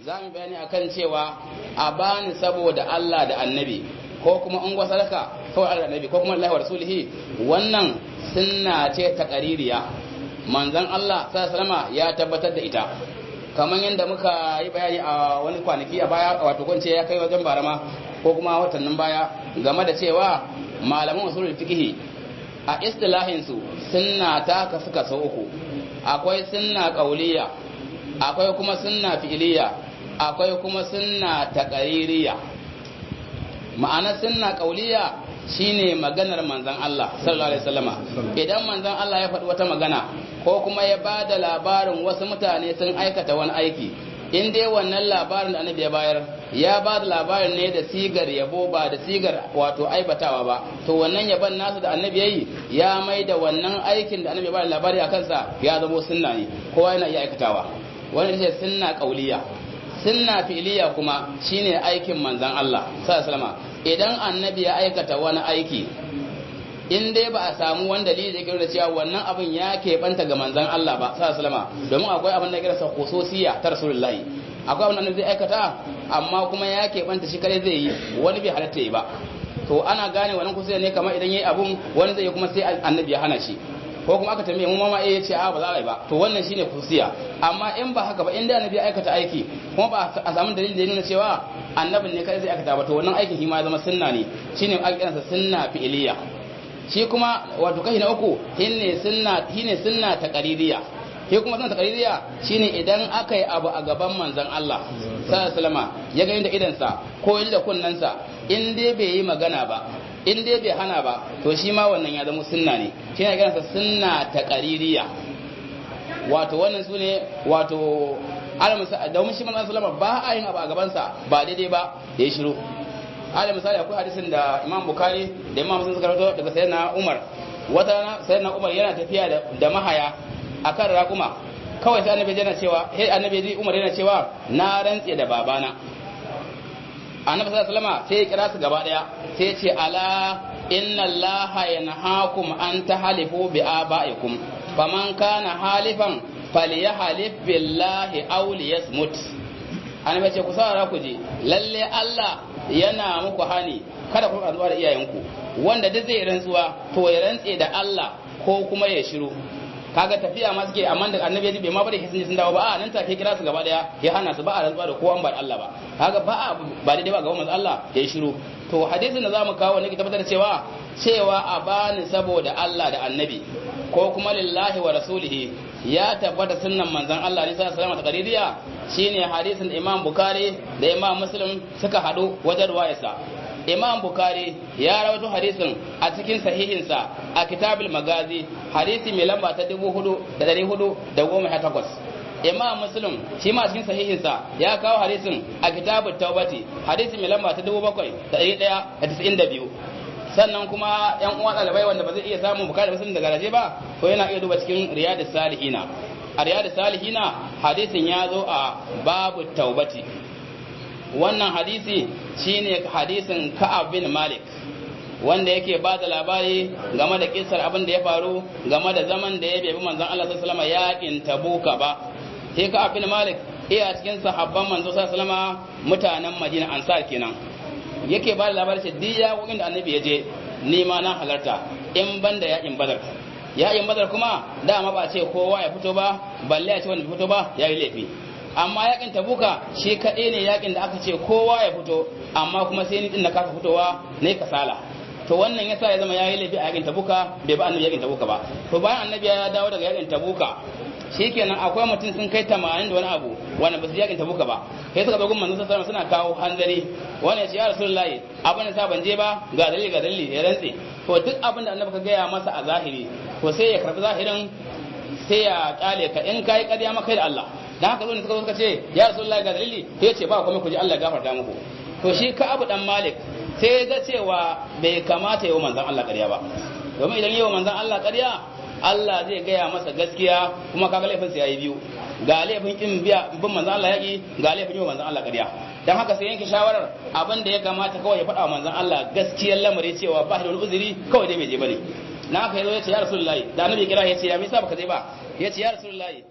Za mu bayani akan cewa a bani saboda Allah da annabi, ko kuma in gwa sadaka kawai Allah da annabi, ko kuma Allah wa rasulihi, wannan sunna ce ta qaririya. Manzon Allah sallallahu alaihi ya tabbatar da ita, kamar yadda muka yi bayani a wani kwanaki a baya, wato kwance ya kai wajen barama ko kuma watannin baya, game da cewa malaman usulul fiqh a istilahin su sunna ta kasu kaso uku. Akwai sunna qauliyya, akwai kuma sunna fi'iliya, akwai kuma sunna taqaririya. Ma'ana sunna qauliyya shine maganar manzon Allah sallallahu alaihi wasallama. Idan manzon Allah ya faɗi wata magana ko kuma ya ba da labarin wasu mutane sun aikata wani aiki, in dai wannan labarin da annabi ya bayar ya ba da labarin ne da sigar yabo ba da sigar wato aibatawa ba, to wannan yabon nasu da annabi yayi ya mai da wannan aikin da annabi ya ba da labari a kansa ya zamo sunna ne, kowa yana iya aikatawa. Wannan ce sunna qauliyya. Sunna fi'liya kuma shine aikin manzon Allah sallallahu alaihi wasallam. Idan annabi ya aikata wani aiki, in dai ba a samu wani dalili da yake nuna cewa wannan abin ya keɓanta ga manzon Allah ba sallallahu alaihi wasallam, domin akwai abin da ya kiransa khususiyya ta rasulullahi, akwai abin da annabi zai aikata amma kuma ya keɓanta shi kare zai yi, wani bai halatta yi ba. To ana gane wannan khususiyya ne kamar idan yayi abun wani zai yi kuma sai annabi ya hana shi, ko kuma aka tambaye mu ma eh yace a ba za a yi ba, to wannan shine khususiyya. Amma in ba haka ba, in dai annabi ya aikata aiki kuma ba a samu dalili da ya nuna cewa annabin ne kai zai aikata ba, to wannan aikin shi ma ya zama sunna ne, shine ake kiransa sunna fi'iliya. Shi kuma wato kashi na uku shine sunna, shine sunna taqaririya. Shi kuma sunna taqaririya shine idan aka yi abu a gaban manzon Allah sallallahu alaihi wasallama, ya ga inda idansa ko ya ji da kunnensa, in dai bai yi magana ba, in dai bai hana ba, to shi ma wannan ya zama sunna ne, shi ne kiransa sunna taqaririya. Wato wannan su ne wato alal misali, domin shi manzon sallama ba a yin abu a gabansa ba daidai ba ya yi shiru. Alal misali, akwai hadisin da Imam Bukhari da Imam Muslim suka rawaito daga Sayyidina Umar. Wata rana Sayyidina Umar yana tafiya da mahaya akan raƙuma, kawai sai annabi yana cewa, hey, annabi ji Umar yana cewa na rantse da babana. Annabi sallallahu alaihi wasallam sai ya kira su gaba daya, sai ya ce ala inna allaha yanhaakum an tahalifu bi abaikum, faman kana halifan falyahalif billahi aw liyasmut. Annabi ce ku saurara ku ji, lalle Allah yana muku hani kada ku rantsuwa da iyayenku, wanda duk zai rantsuwa to ya rantse da Allah ko kuma ya shiru. Kaga tafiya ma suke, amma da annabi ya ji bai ma bari sun sun dawo ba, a nan take kira su gaba daya ya hana su ba a rantsuwa da kowa ba da Allah ba. Kaga ba a ba daidai ba gaban manzo Allah ya shiru. To hadisin da zamu kawo ne ke tabbatar da cewa cewa a bani saboda Allah da annabi ko kuma lillahi wa rasulihi ya tabbata sunnan manzon Allah ne sallallahu alaihi wasallam taqririya, shine hadisin Imam Bukhari da Imam Muslim suka hadu wajen ruwayarsa. Imam Bukhari ya rawaito hadisin a cikin sahihinsa a Kitabul Magazi, hadisi mai lamba ta 4418. Imam Muslim shi ma a cikin sahihinsa ya kawo hadisin a Kitabut Taubati, hadisi mai lamba ta 7192. Sannan kuma yan uwa ɗalibai wanda ba zai iya samun Bukhari da Muslim da garaje ba, to yana iya duba cikin Riyadus Salihina. A Riyadus Salihina hadisin ya zo a babu taubati. Wannan hadisi shine hadisin Ka'ab bin Malik, wanda yake ba da labari game da kissar abin da ya faru game da zaman da ya bebi manzon Allah sallallahu alaihi wasallam yakin Tabuka ba. Sai Ka'ab bin Malik iya cikin sahabban manzo sallallahu alaihi wasallam mutanen Madina, Ansar kenan, yake ba da labari ce duk yaƙoƙin da annabi ya je ni ma na halarta in ban da yaƙin Badar. Yaƙin Badar kuma dama ba a ce kowa ya fito ba, balle a ce wanda bai fito ba ya yi laifi. Amma yaƙin Tabuka shi kaɗai ne yaƙin da aka ce kowa ya fito, amma kuma sai ni din na kasa fitowa na kasala. To wannan yasa ya zama ya yi laifi a yaƙin Tabuka, bai ba annabi yaƙin Tabuka ba. To bayan annabi ya dawo daga yaƙin Tabuka, shikenan akwai mutum sun kai 80 da wani abu wanda ba su yakin Tabuka ba. Sai suka zo gun manzon sallallahu alaihi wasallam suna kawo hanzari, wani ya ce ya rasulullahi abin da sa ban je ba ga dalili ga dalili, ya rantse. To duk abin da annabi ka gaya masa a zahiri to sai ya karbi zahirin sai ya kyale ka, in kai ƙarya ma kai da Allah. Dan haka zo ne suka zo suka ce ya rasulullahi ga dalili, sai ya ce ba komai ku ji Allah ya gafarta muku. To shi Ka'ab dan Malik sai ya ga cewa bai kamata yi wa manzon Allah ƙarya ba, domin idan yi wa manzon Allah ƙarya Allah zai gaya masa gaskiya, kuma kaga laifin sa yayi biyu, ga laifin kin biya bin manzon Allah yaki, ga laifin yi wa manzon Allah ƙarya. Dan haka sai yanke shawarar abin da ya kamata kawai ya faɗa wa manzon Allah gaskiyar lamari cewa ba shi da wani uzuri, kawai dai bai je bane. Na haka yazo ya ce ya rasulullahi, da annabi kira ya ce ya me yasa baka je ba? Ya ce ya rasulullahi